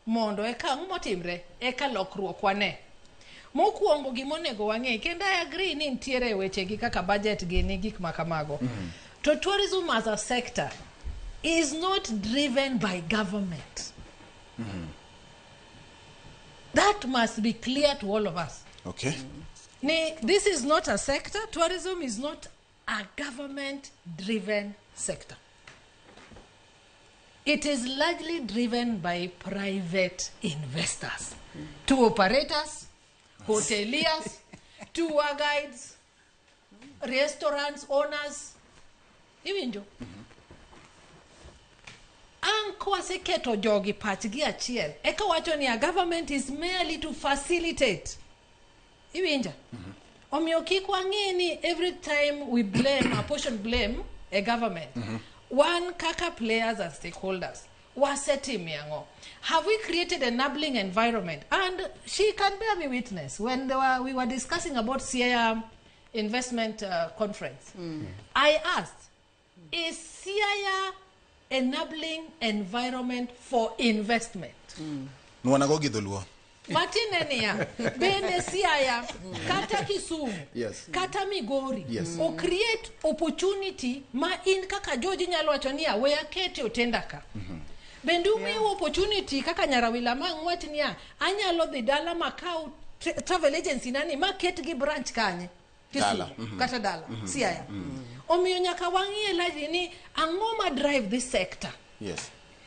mondo eka motimre eka lokruok wane. Mokuongo gimonego wang'e kendo I agree ni ntiere weche gi kaka budget gini gik makamago. To tourism as a sector is not driven by government. That must be clear to all of us. Okay. This is not a sector. Tourism is not a government-driven sector. It is largely driven by private investors, tour operators, hoteliers, tour guides, restaurants owners. Iwinjo. Anko seketo jogi pachgi achiel. Eka wacho ni a government is merely to facilitate. Iwinja. Omiyo kik wang'e ni every time we blame, apportion blame a government. One kaka players and stakeholders. Waseti miango. Have we created an enabling environment? And she can bear me witness. When we were discussing about Siaya investment conference, I asked, is Siaya enabling environment for investment? Nwanagogi dhuluo. Matinenia, bene Siaya, kata Kisumu, Yes. kata Migori, Yes. or create opportunity ma in kaka George nyalo wachonia where kete otendaka. Bendu mi opportunity kaka Nyarawila mang'wachnia anyalo dhi dala makau travel agency nani ma ket gi branch kanye Dala. kata dala Siaya. Omiyo nyaka wang'ie laji ni ang'o ma drive this sector. Yes.